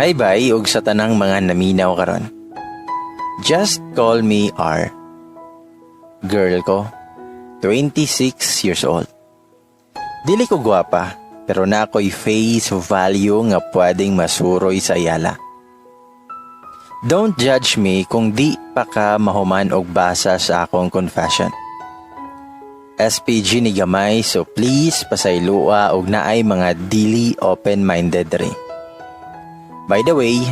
Hi bai ug sa tanang mga naminaw karon. Just call me R. Girl ko, 26 years old. Dili ko gwapa, pero naa ko'y face value nga pwedeng masuroy sa iyala. Don't judge me kung di pa ka mahuman og basa sa akong confession. SPG ni gamay, so please pasaylua og naay mga dili open-minded diri. By the way,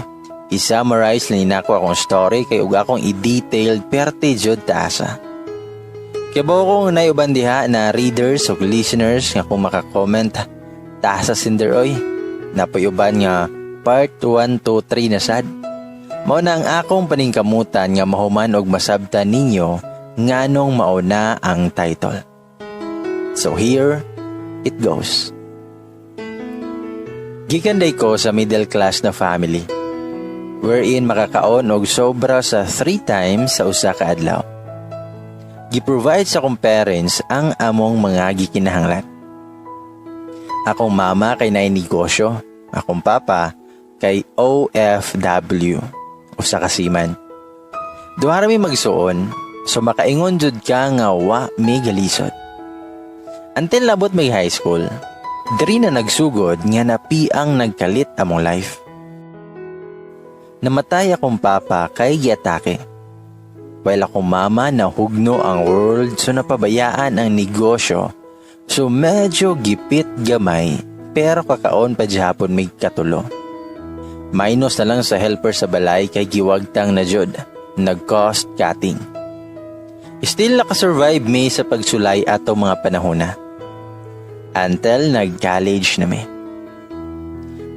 i-summarize lang nako akong story kay ug akong i-detailed perte jud taasa. Kaya kong naay uban diha na readers ug listeners nga kung maka-comment taasa sender oy. Naa poy uban nga part 1, 2, 3 na sad. Mao na ang akong paningkamutan nga mahuman og masabtan ninyo nganong mauna ang title. So here it goes. Gikan diay ko sa middle class na family wherein makakaon og sobra sa 3 times sa usa ka adlaw. Gi-provide sa akong parents ang among mga gikinahanglan. Akong mama kay naay negosyo, akong papa kay OFW, usa ka seaman. Duha ra mi magsuon, so makaingon jud ka nga wa mi galisod. Until nabot mi high school, diri na nagsugod nga napiang nagkalit among life. Namatay akong papa kay giatake. While akong mama nahugno ang world, so napabayaan ang negosyo. So medyo gipit gamay pero kakaon pa gihapon mig katulo. Minus na lang sa helper sa balay kay giwagtang na jud, nag-cost cutting. Still nakasurvive mi sa pagsulay ato mga panahona. Until nag-college na mi.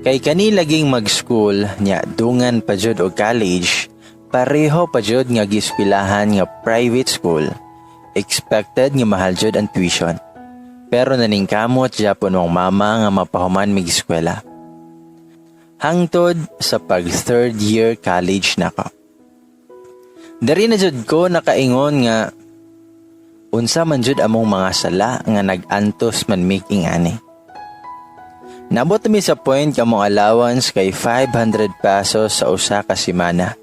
Kay kani laging mag-school nya dungan pa jud og college, pareho pa jud nga gieskwilahan nga private school. Expected nga mahal jud ang tuition. Pero naningkamot gyapon ang mama nga mapahuman mig eskwela. Hangtod sa pag third year college nako. Dari na jud ko nakaingon nga unsa man jud among mga sala nga nag-antos man mig ingani. Nabot mi sa point among allowance kay 500 pesos sa usa ka semana.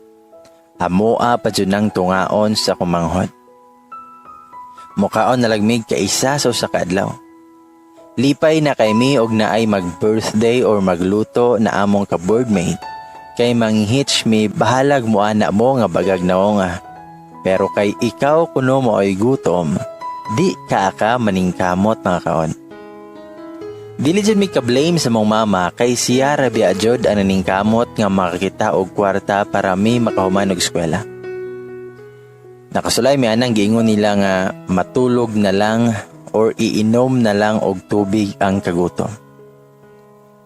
Amoa pa jud nang tungaon sa kumanghod. Mukaon na lang mig kaisa sa usa ka adlaw. Lipay na kay mi og naay mag-birthday or magluto na among ka-boardmate. Kay manghitch mi bahalag mo ana mo nga bagag na nga. Pero kay ikaw kuno mo ay gutom, di ka ka maningkamot mga kaon. Dili jud mi ka-blame sa mong mama kay siya ra biya jud ang naningkamot nga makakita og kwarta para mi makahuman og eskwela. Nakasulay mi anang giingon nila nga matulog na lang or iinom na lang og tubig ang kagutom.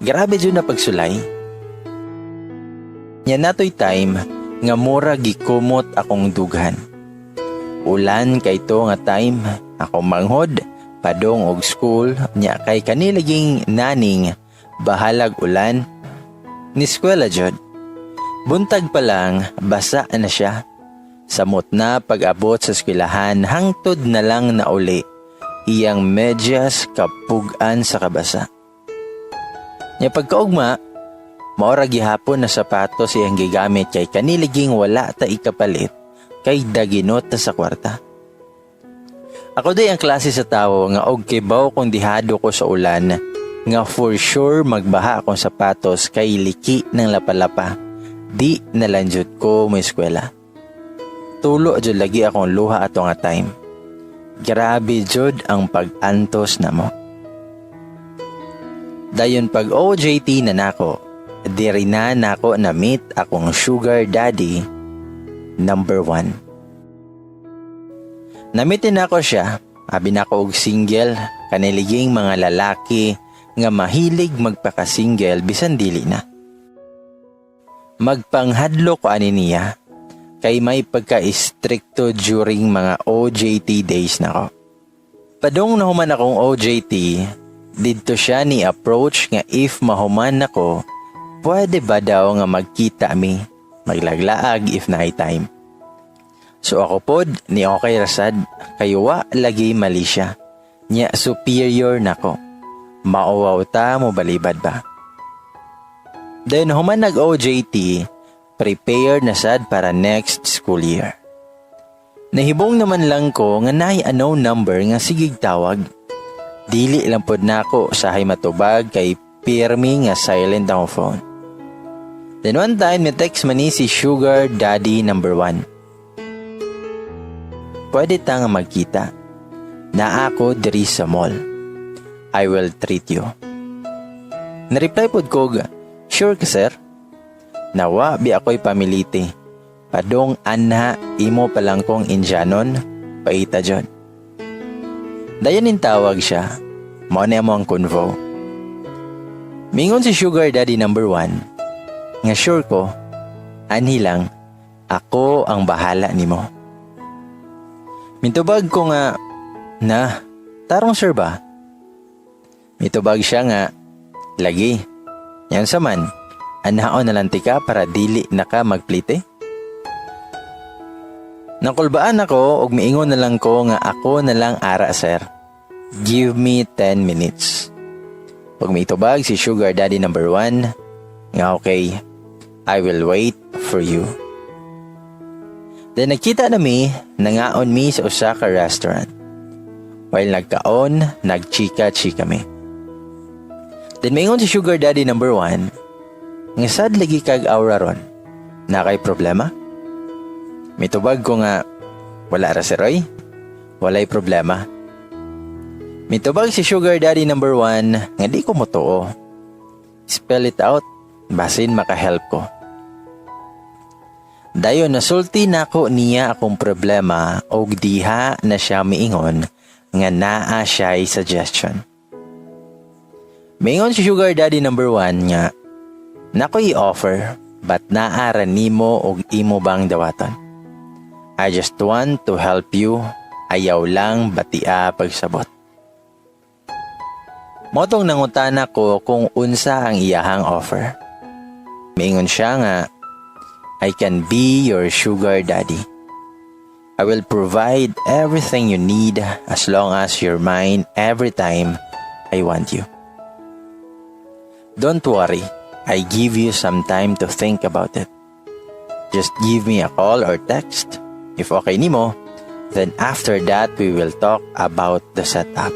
Grabe jud na pagsulay. Nya natoy time nga mura gikumot akong dughan. Ulan kay to nga time, akong manghod padong og school nya kay kanilaging naning bahalag ulan ni eskwela jud. Buntag pa lang basa na siya. Samot na pag-abot sa eskwelahan hangtod na lang na uli iyang medyas kapugan sa kabasa. Nya pagkaugma, maora gihapon na sapatos iyang gigamit kay kaniliging wala ta ikapalit kay daginot ta sa kwarta. Ako diay ang klase sa tawo nga og kibaw kung dihado ko sa ulan nga for sure magbaha akong sapatos kay liki ng lapalapa. Di na lang jud ko mo eskwela. Tulo jud lagi akong luha ato nga time. Grabe jud ang pag-antos namo. Dayon pag OJT na nako, diri na nako na meet akong sugar daddy number 1. Na-meet nako siya, abi nako og single, kaniliging mga lalaki nga mahilig magpaka-single bisan dili na. Magpanghadlo ko ani niya, kay may pagka-stricto during mga OJT days nako. Padong nahuman akong OJT, didto siya ni approach nga if mahuman nako, pwede ba daw nga magkita mi, maglaglaag if naay time. So ako pod, ni okay rasad, kay wa lagi mali siya. Nya superior nako. Mauwaw ta mo balibad ba? Then human nag-OJT, prepared na sad para next school year. Nahibong naman lang ko nga naay unknown number nga sigig tawag. Dili lang pod nako sahay matubag kay pirmi nga silent ang phone. Then one time, ni text man ni si sugar daddy number 1. "Pwede ta nga magkita. Naa ako diri sa mall. I will treat you." Na-reply pod ko, "Sure ka, sir?" Nawa bi ako'y pamiliti. Padong anha imo pa lang kong Indianon, paita jud. Dayon ning tawag siya. Mao na mo ang convo. Mingon si sugar daddy number 1 nga sure ko, anhi lang, ako ang bahala nimo. Mitubag ko nga, "Na, tarong, sir ba?" Mitubag siya nga, "Lagi. Yan sa man, anhaon na lang tika para dili na ka magplite." Nakulbaan ako og miingon na lang ko nga ako na lang ara, sir. Give me 10 minutes. Pag mitubag si sugar daddy number 1 nga, "Okay, I will wait for you." Then nagkita na mi, nangaon mi sa usa ka restaurant. While nagkaon, nagchika-chika mi. Then maingon si sugar daddy number 1 nga, "Sad lagi kag aura ron. Naa kay problema?" Mitubag ko nga, "Wala ra, sir oy. Walay problema." Mitubag si sugar daddy number 1 nga, "Di ko motuo. Spell it out, basin makahelp ko." Dayon nasulti nako niya akong problema og diha na siya miingon nga naa siya'y suggestion. Miingon si sugar daddy number 1 nga, "Naa ko'y offer but naa ra nimo og imo bang dawaton. I just want to help you, ayaw lang batia pagsabot." Mao tong nangutana ko kung unsa ang iyahang offer. Miingon siya nga, "I can be your sugar daddy. I will provide everything you need as long as you're mine every time I want you. Don't worry, I give you some time to think about it. Just give me a call or text. If okay nimo, then after that we will talk about the setup."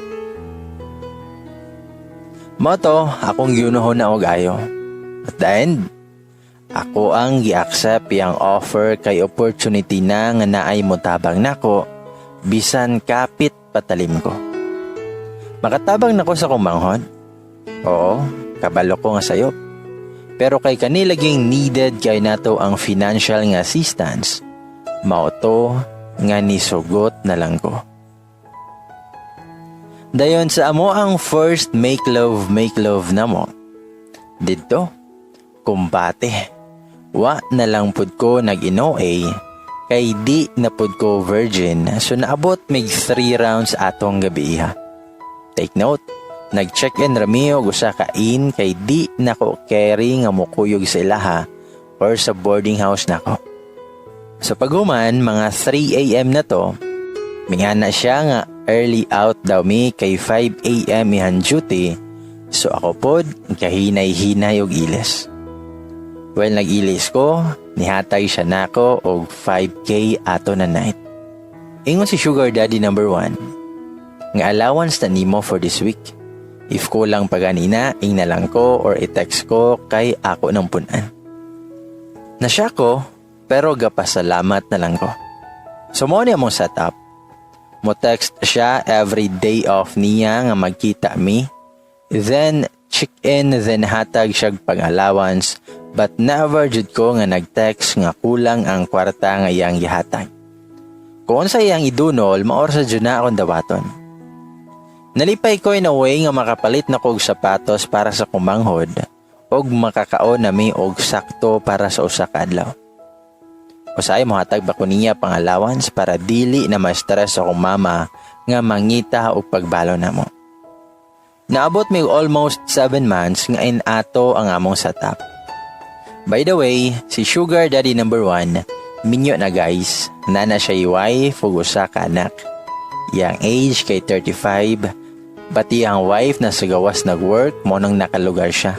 Mao to, akong giunahon na og ayo. At the end, ako ang gi-accept yang offer kay opportunity na nga naay motabang nako bisan kapit patalim ko. Makatabang nako sa akong manghod? Oo, kabalo ko nga sayop. Pero kay kani laging needed kay nato ang financial nga assistance, mao to nga nisugot na lang ko. Dayon sa amo ang first make love namo. Didto, kumbate. Wa na lang pud ko nag-inoa kay di na pud ko virgin, so naabot mig 3 rounds atong gabi. Take note, nag-check-in rami og usa ka inn kay di nako carry nga mokuyog sa ilaha or sa boarding house nako. Sa paghuman, mga 3 a.m. na to, mingana siya nga early out daw mi kay 5 a.m. ihan duty, so ako pod kahinay-hinay og ilis. Well, nag-ilis ko, nihatag siya nako og 5K ato na night. Ingon si sugar daddy number 1 nga, "Allowance na nimo for this week. If kulang pa ganina, ingna lang ko or i-text ko kay ako ng punan." Nasya ko, pero gapasalamat na lang ko. So mao ni among setup. Mo text siya every day off niya nga magkita mi. Then check in, then hatag siya pag-allowance, but never jud ko nga nag-text nga kulang ang kwarta nga iyang gihatag. Kung unsa iyang idunol, mao ra jud na akong dawaton. Nalipay ko in a way nga makapalit na kog sapatos para sa kumanghod og makakaon nami og sakto para sa usa ka adlaw. Usahay mohatag ba ko niya pang allowance para dili na ma-stress akong mama nga mangita og pagbalo namo. Naabot mig almost 7 months nga inato ang among setup. By the way, si sugar daddy number 1, minyo na, guys, naa na siya wife ug usa ka anak. Iyang age kay 35, but iyang wife na sa gawas nag-work, mao nang nakalugar siya.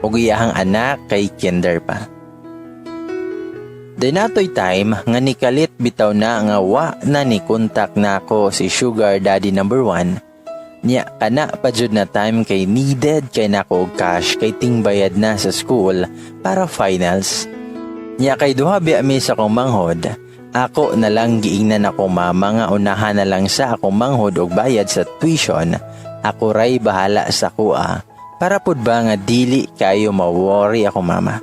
Ug iyahang anak kay kinder pa. Day natoy time nga nikalit bitaw na nga wa na ni contact nako si sugar daddy number 1. Nya kana pa jud na time kay needed kay nako og cash kay tingbayad na sa school para finals. Nya kay duha biya mi sa akong manghod, ako na lang giingnan akong mama nga unahan na lang sa akong manghod og bayad sa tuition, ako ray bahala sa kuha para pud ba nga dili kayo ma-worry akong mama.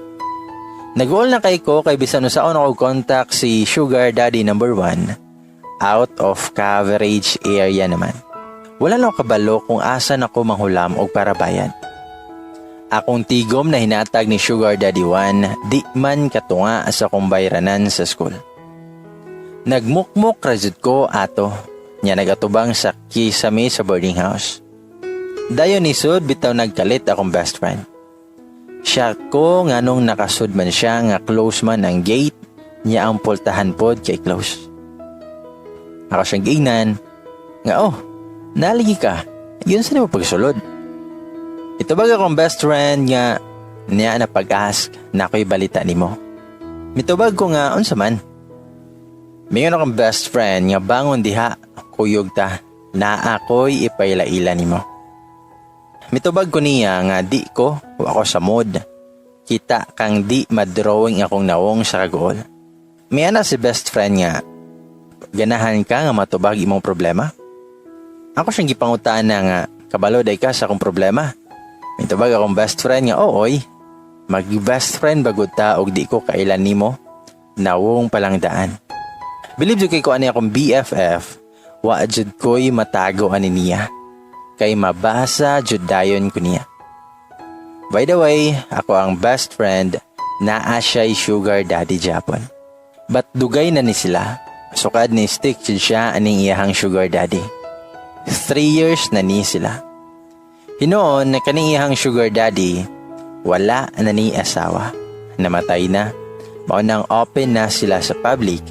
Nag-uol na kay ko kay bisan unsaon ako contact si sugar daddy number 1, out of coverage area naman. Wala na ako kabalo kung asa na ko manghulam og para bayad. Akong tigom na hinatag ni sugar daddy 1 di man katunga sa akong bayranan sa school. Nagmukmok ra jud ko ato nya nagatubang sa kisame sa boarding house. Dayon nisud bitaw nagkalit akong best friend. Siya ko nganong nakasud man siya nga close man ang gate niya, ang pultahan pod kay close. Ako siyang giingnan nga, "Oh, naligi ka. Yun sa nimo pagsulod?" Itubag akong best friend nga niya na pag-ask na ako'y balita nimo. Mitubag ko nga unsa man. Mingon akong best friend nga bangon diha, kuyog ta, na ako'y ipailaila nimo. Mitubag ko niya nga di ko, wa ako sa mood. Kita kang di madrawing akong nawong sa kaguol. Miana si best friend nga, "Ganahan ka nga matubag imong problema?" Ako siyang gipangutaan na nga, "Kabalo day ka sa akong problema?" Mitubag akong best friend nga, "Ooy, mag best friend bagud ta og di ko kailan nimo, nawong palang daan." Believe jud kay ko ani akong BFF, wa jud ko'y matago ani niya. Kay mabasa jud dayon ko niya. By the way, ako ang best friend naa siya'y sugar daddy Japon. But dugay na ni sila. Sukad ni stick jud siya aning iyahang sugar daddy. 3 years na ni sila. Hinuon na kaning iyahang sugar daddy, wala na ni asawa. Namatay na. Mao nang open na sila sa public.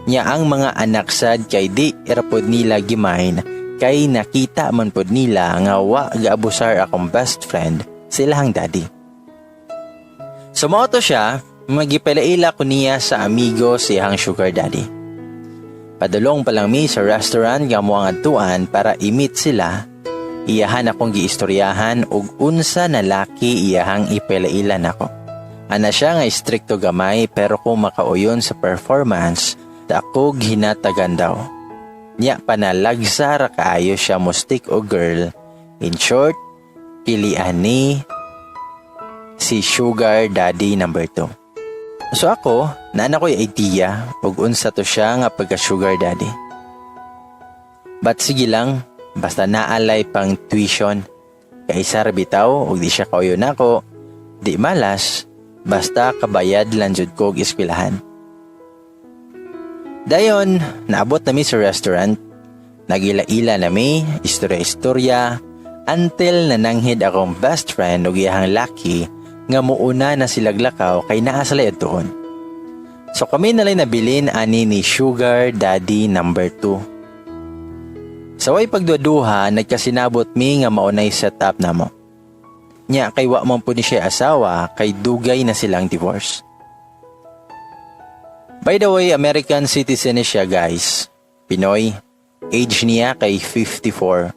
Nya ang mga anak sad kay di ra pod nila gimain kay nakita man pod nila nga wa gaabusar akong best friend sa ilahang daddy. So mao to siya, magipailaila ko niya sa amigo sa iyang sugar daddy. Padulong pa lang mi sa restaurant nga mo ang adtuan para i-meet sila. Iyahan akong giistoryahan og unsa na laki iyahang ipailaila nako. Ana siya nga istrikto gamay pero kung makauyon sa performance, dako hinatagan daw. Nya panalagsa ra kaayo siya mo stick o girl. In short, pilian ni si sugar daddy number 2. So ako, naa ko'y idea og unsa to siya nga pagka sugar daddy. But sige lang, basta naalay pang tuition. Kaysa ra bitaw og di siya kauyon nako, di malas, basta kabayad lang jud ko og eskwelahan. Dayon, naabot nami sa restaurant. Nagila-ila nami, istorya-istorya, until nananghid akong best friend og iyahang laki nga muuna na sila lakaw kay naa sila adtuon. So kami nalay nabilin ani ni sugar daddy number 2. Sa way pagduduha, nagkasinabot mi nga maunay set up namo. Nya kay wa man po ni siya asawa kay dugay na silang divorce. By the way, American citizen ni siya, guys. Pinoy. Age niya kay 54.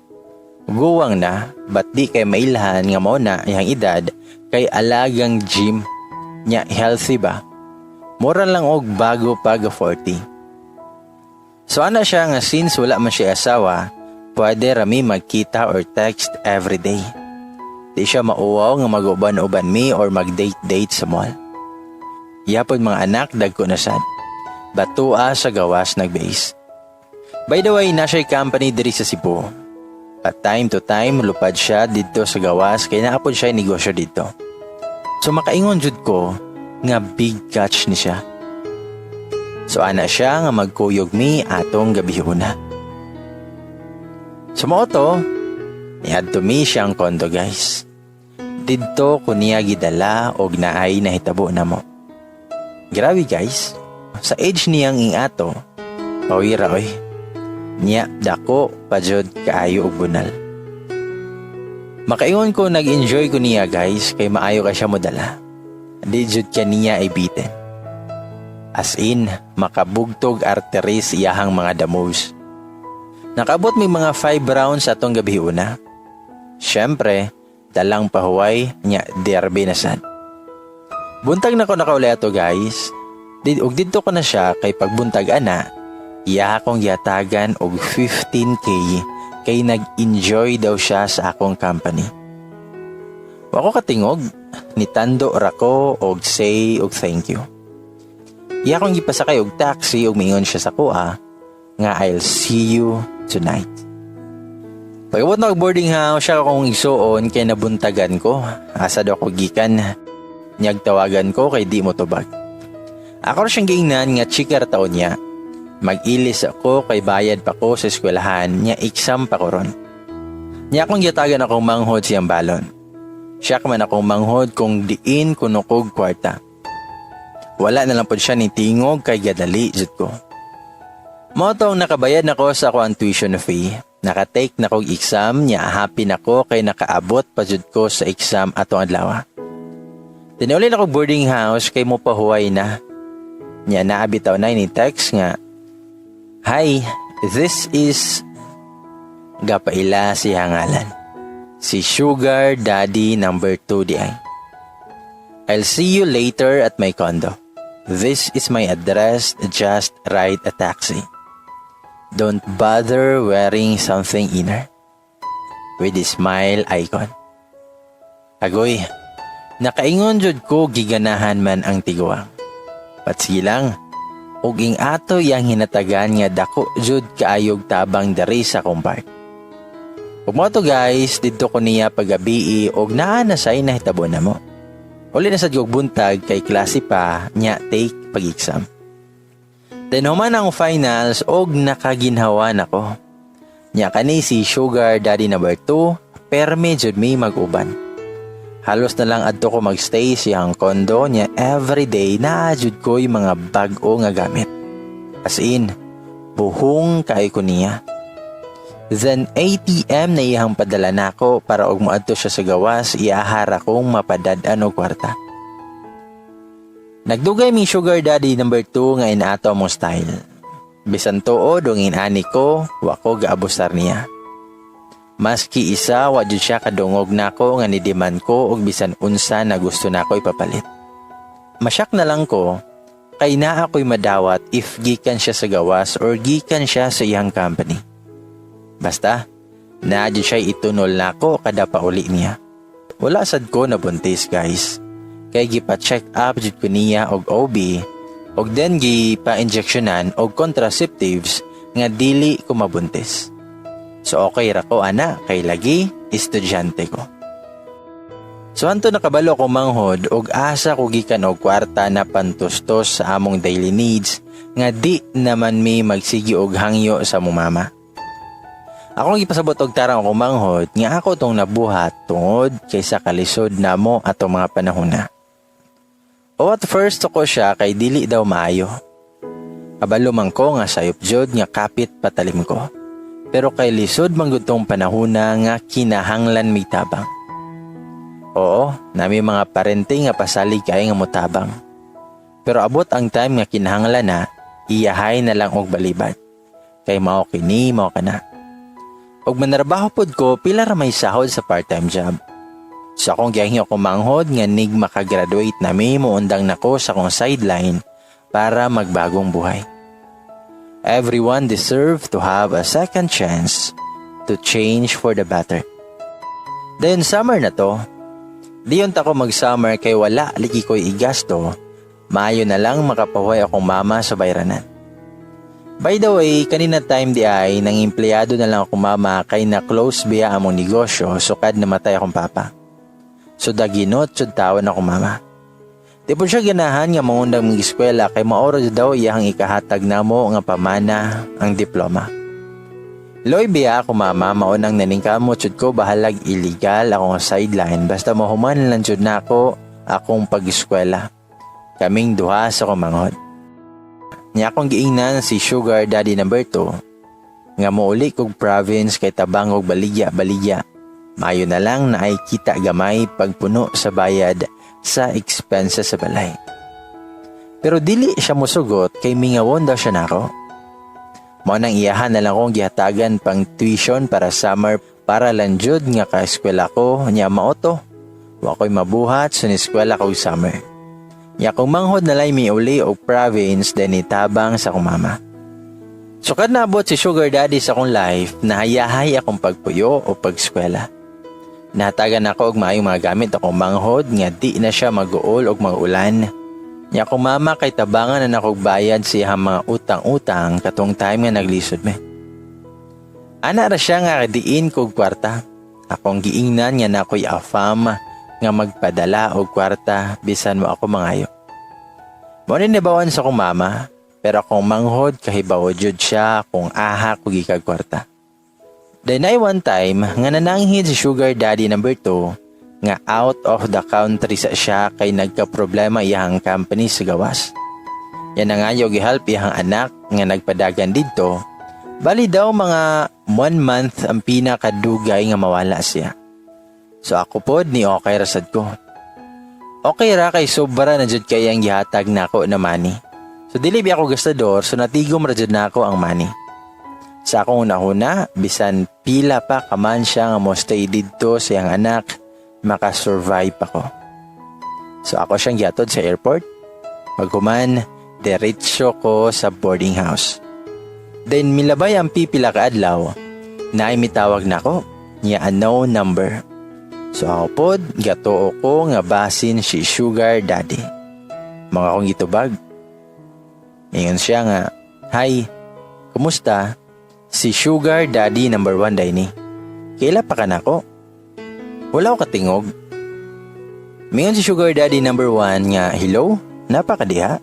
Guwang na, but di kay mailhan nga mao na iyang edad kay alagang gym nya, healthy ba? Mura lang og bago pag 40. So ana siya nga since wala man siya asawa, pwede rami magkita or text every day. Di siya mauwaw nga mag-uban-uban mi or mag-date-date sa mall. Yapon mga anak dagko na sad. Batua sa gawas nag-base. By the way, na siya company diri sa Cebu. At time to time, lupad siya didto sa gawas kay naa pod siya negosyo didto. So makaingon jud ko nga big catch ni siya. So ana siya nga magkuyog mi atong gabihuna. So mao to, niadto mi siyang condo, guys. Didto ko niya gidala og naay nahitabo namo. Grabe, guys, sa age niyang ing-ato, pawira oy. Niya dako pa jud kaayo og bunal. Makaingon ko nag-enjoy ko niya, guys, kay maayo ka siya modala. Di jud ka niya ibitin. As in, makabugtog arteries iyahang mga the moves. Nakabot may mga 5 rounds atong gabi una. Siyempre, dalang pahuway nya derby na sad. Buntag na ko nakauli ato, guys. Og didto ko na siya kay pagbuntag ana, iya akong gihatagan og 15K kay nag-enjoy daw siya sa akong company. Wa ko katingog, nitando ra ko og say og thank you. Iya akong gipasakay og taxi ug miingon siya sa kuha nga "I'll see you tonight." Pag-abot na og boarding house, siya akong igsuon kay nabuntagan ko. Asa daw ko gikan? Nyag tawagan ko kay di mo tubag. Ako ra siyang giingnan nga chika ra taon niya. Mag-ilis ako kay bayad pa ko sa eskwelahan nya exam pa ko ron. Nya akong gihatagan akong manghod siyang balon. Siya man akong manghod kung diin kuno kog kwarta. Wala na lang pod siya ni tingog kay gadali jud ko. Mao tong nakabayad nako sa ako ang tuition fee. Naka-take na kog exam nya happy nako kay nakaabot pa jud ko sa exam atong adlaw. Tinuli na kog boarding house kay mo pahuway na. Nya naa bitaw na ni text nga, "Hi, this is," gapaila siya ngalan. Si Sugar Daddy number 2 di ay. "I'll see you later at my condo. This is my address, just ride a taxi. Don't bother wearing something inner. With a smile icon." Agoy, nakaingon jud ko giganahan man ang tiguang. But sige lang, ug ing ato yang hinatagan nga dako jud kaayog tabang diri sa akong part. Ug mao to, guys, didto ko niya pagabii og naa na say nahitabo na mo. Uli na sad kog buntag kay klase pa nya take pag-exam. Then human ang finals og nakaginhawa nako. Nya kani si Sugar Daddy number 2, perme jud mi mag-uban. Halos na lang adto ko magstay siyang condo niya everyday na jud ko yung mga bag-o nga gamit. As in, buhong kay ko niya. Then ATM na iyang padala nako para og moadto siya sa gawas, iyahara kong mapadad-an og kwarta. Nagdugay mi Sugar Daddy number 2 nga inato mo style. Bisan tuod og inani ko, wa ko gaabusar niya. Maski isa, wa jud siya kadungog nako nga ni-demand ko og bisan unsa na gusto nako ipapalit. Masyak na lang ko kay naa ko'y madawat if gikan siya sa gawas or gikan siya sa iyang company. Basta, naa jud siya itunol nako kada pauli niya. Wala sad ko nabuntis, guys. Kay gipa-check up jud ko niya og OB og then gipa-injectionan og contraceptives nga dili ko mabuntis. So okay ra ko ana kay lagi estudyante ko. So anto nakabalo ko manghod og asa ko gikan og kwarta na pantustos sa among daily needs nga di naman mi magsigi og hangyo sa among mama. Akong gipasabot og tarang ako manghod nga ako tong nabuhat tungod kaysa kalisod namo atong mga panahon na. O at first ko siya kay dili daw maayo. Kabalo man ko nga sayop jud nga kapit patalim ko. Pero kay lisod man gud tong panahona nga kinahanglan may tabang. Oo, nami mga parente nga pasalig kay nga motabang. Pero abot ang time nga kinahanglan na, iyahay na lang og balibad. Kay mao kini, mao kana. Og manarbaho pod ko, pila ra may sahod sa part-time job. Sa akong gihangyo ko manghod nga nig makagraduate na mi muundang nako sa akong sideline para magbagong buhay. Everyone deserve to have a second chance to change for the better. Then summer na to, diyon ta ko mag-summer kay wala ligi ko'y igasto, maayo na lang makapahuway akong mama sa bayranan. By the way, kanina time di ay nang empleyado na lang akong mama kay na close biya among negosyo sukad namatay akong papa. So daginot sud tawon akong mama. Di po siya ganahan nga mangundang mag eskwela kay maoro daw iyang ikahatag namo nga pamana ang diploma. Loy biya ako mama, maunang naningkamot jud ko bahalag illegal akong sideline basta mahuman lang jud nako akong pag-eskwela. Kaming duha sa kumanghod. Nya akong giingnan si Sugar Daddy number 2 nga mouli kog province kay tabang og baligya baligya. Maayo na lang na ay kita gamay pagpuno sa bayad sa expenses sa balay. Pero dili siya musugot kay mingawon daw siya nako. Mao nang iyahan na lang kong gihatagan pang tuition para summer para lang jud nga ka-eskwela ko nya mao to. Wa ko'y mabuhat sa eskwela ko summer. Nya kung manghod na lay miuli og province then itabang sa akong mama. Sukad naabot si sugar daddy sa akong life, nahayahay akong pagpuyo o pagskwela. Nahatagan ako og maayong mga gamit akong manghod nga di na siya mag-uol og mag-ulan. Nya akong mama kay tabangan na nakog bayad sa iyang mga utang-utang katong time nga naglisod me. Ana ra siya nga diin kog kwarta. Akong giingnan nga nakoy afam nga magpadala og kwarta bisan mo ako mangayo. Mao ni nabawan sa akong mama, pero akong manghod kahibaw jud siya kung aha ko gikag kwarta. Then ay one time nga nananghid si sugar daddy number 2 nga out of the country sa siya kay nagka-problema iyang company sa gawas. Yan na nga yung gihelp iyang anak nga nagpadagan didto. Bali daw mga one month ang pinakadugay nga mawala siya. So ako pod ni okay ra sad ko. Okay ra kay sobra na jud kay ang gihatag nako na money. So dili biya ako gastador, so natigom ra jud nako ang money. Sa akong unahuna, bisan pila pa kaman siya nga mo stay didto sa iyang anak, makasurvive pa ko. So ako siyang gihatod sa airport. Paghuman, diretso ko sa boarding house. Then milabay ang pipila ka adlaw, naay mitawag nako, niya unknown number. So ako pod, gatuo ko nga basin si sugar daddy. Mga akong gitubag. Ingon siya nga, "Hi, kumusta? Si sugar daddy number 1 day ni. Kaila pa ka nako?" Wala ko katingog. Mingon si sugar daddy number 1 nga, "Hello, napakadiha?"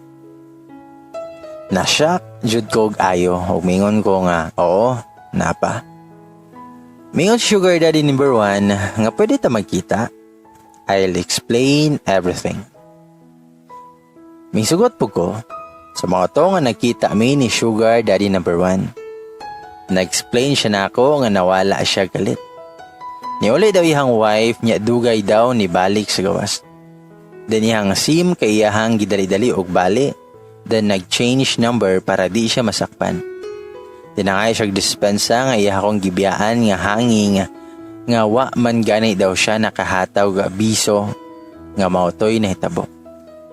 Na-shock jud ko og ayo ug mingon ko nga, "Oo, napa." Mingon si sugar daddy number 1 nga pwede ta magkita. "I'll explain everything." Misugot po ko sa mga to nga nagkita mi ni sugar daddy number 1. Nag-explain siya nako nga nawala siya galit. Niuli daw iyang wife niya, dugay daw ni balik sa gawas. Then iyang SIM kay iyahang gidali-dali og bali. Then nag-change number para di siya masakpan. Tinangay siya dispensa nga iya akong gibiyaan nga hanging nga wa man gani daw siya nakahataw ga abiso nga mautoy nahitabo.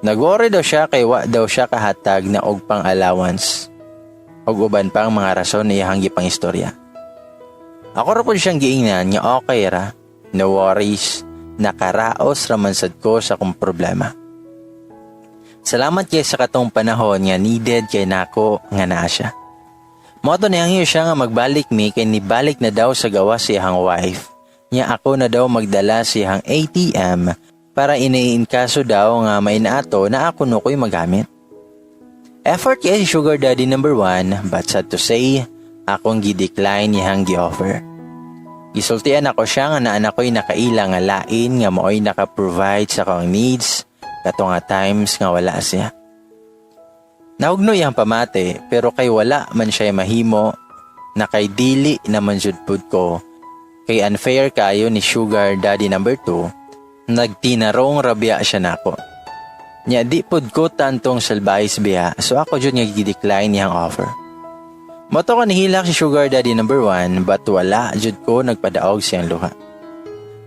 Nag-worry daw siya kay wa daw siya kahatag na og pang allowance ug uban pang mga rason na iyahang gipang istorya. Ako ra pod siyang giingnan nga okay ra, no worries, nakaraos ra man sad ko sa akong problema. Salamat kay sa katong panahon nga needed kay nako nga naa siya. Mao to niyang siya nga magbalik mi kay nibalik na daw sa gawas siyang wife. Nya ako na daw magdala siyang ATM para iniinkaso daw nga may naato na ako no ko'y magamit. Effort kay si sugar daddy number 1, but sad to say, akong gi-decline niyang gi-offer. Gisultian ako siya nga naan ako'y nakaila nga lain nga mao'y naka-provide sa akong needs kato nga times nga wala siya. Nahugno iyang pamati pero kay wala man siya mahimo na kay dili naman jud pud ko kay unfair kayo ni sugar daddy number 2, nagtinarong rabya siya nako. Nya di pud ko tantong salbayes biya, so ako jud nga gi-decline niyang offer. Mao to ko nihilak si sugar daddy number 1, but wala jud ko nagpadaog siyang luha.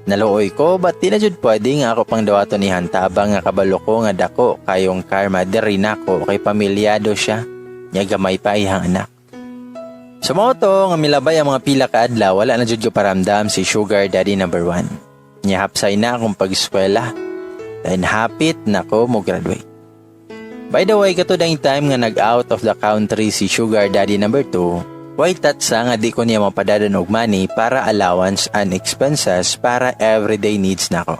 Naluoy ko, but di na jud pwede nga ako pang dawaton ni tabang nga kabalo ko nga dako kayong karma diri nako kay pamilyado siya nya gamay pa iyang anak. Sa mao to nga milabay ang mga pila ka adlaw, wala na jud ko paramdam si sugar daddy number 1. Nya hapsay na akong pag-eskwela. Then hapit na ko mo graduate. By the way, kato dang time nga nag-out of the country si sugar daddy number 2, way tatsa nga di ko niya mapadadan og money para allowance and expenses para everyday needs nako.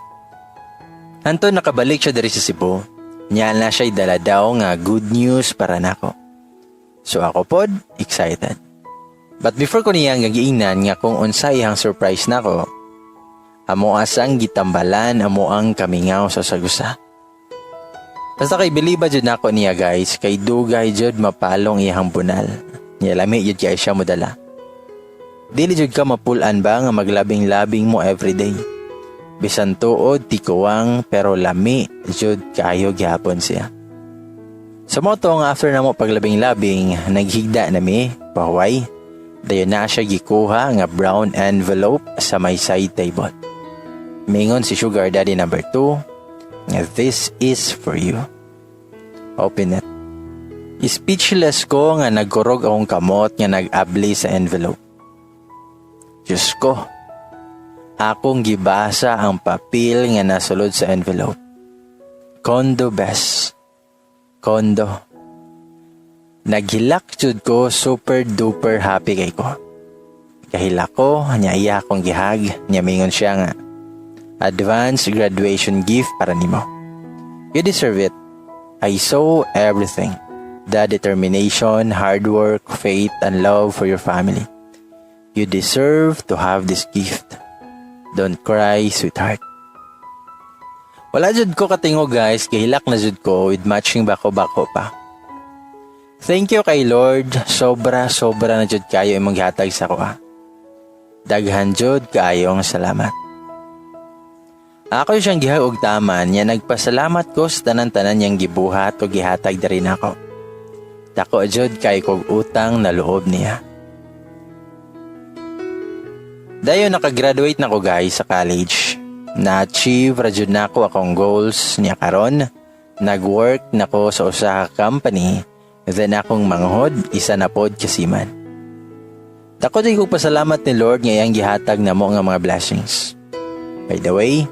Hanto nakabalik siya diri sa Cebu. Nya na siya dala daw nga good news para nako. So ako pod, excited. But before ko niya nga giingnan nga kung unsay ang surprise nako, amo asang gitambalan amo ang kamingaw sa sagusa. Basta kay biliba jud nako niya, guys, kay dugay jud mapalong iyang bunal. Niya lami jud kay siya modala. Dili jud ka mapulan ba nga maglabing-labing mo everyday. Bisan tuod tikuwang, pero lami jud kaayo gihapon siya. Sa mao to nga after namo paglabing-labing, naghigda nami, pahuway. Dayon na siya gikuha nga brown envelope sa may side table. Mingon si sugar daddy number 2 nga, "This is for you. Open it." Speechless ko nga nagkurog akong kamot nga nag-abli sa envelope. Diyos ko, akong gibasa ang papel nga nasulod sa envelope. Condo, bes. Condo. Naghilak jud ko, super duper happy kay ko. Kahilak ko, nya iya akong gi-hug, nya mingon siya nga, "Advance graduation gift para nimo. You deserve it. I saw everything. The determination, hard work, faith, and love for your family. You deserve to have this gift. Don't cry, sweetheart." Wala jud ko katingog, guys, gihilak na jud ko with matching bako-bako pa. Thank you kay Lord, sobra sobra na jud kayo imong gihatag sa akoa. Daghan jud kaayong salamat. Ako siyang gi-hug og taman niya, nagpasalamat ko sa tanan-tanan niyang gibuhat o gihatag diri nako. Dako jud kay kog utang na loob niya. Dayon nakagraduate na ko, guys, sa college. Na-achieve ra jud nako akong goals niya karon. Nag-work na ko sa usa ka company, then akong manghod isa na pod ka seaman. Dako jud kog pasalamat ni Lord nga iyang gihatag namo nga mga blessings. By the way,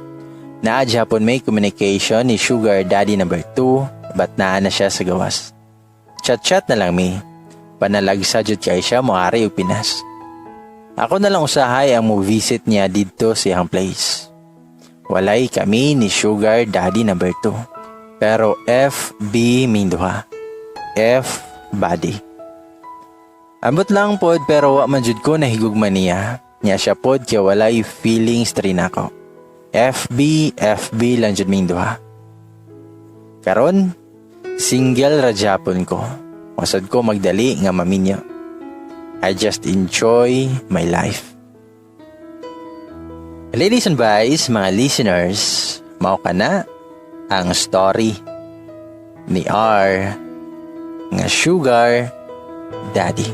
naa hapon may communication ni sugar daddy number 2, but naa na siya sa gawas. Chat-chat na lang mi. Panalagsa jud kay siya moari og Pinas. Ako na lang usahay ang mo visit niya didto sa iyang place. Walay kami ni sugar daddy number 2. Pero FB ming duha. F body. Ambot lang pod, pero wa man jud ko nahigugma niya. Nya siya pod kay walay feelings diri nako. FB, FB lang jud ming duha. Karon, single ra japon ko. Wa sad ko magdali nga maminyo. I just enjoy my life. Ladies and guys, mga listeners, mao kana ang story ni R nga sugar daddy.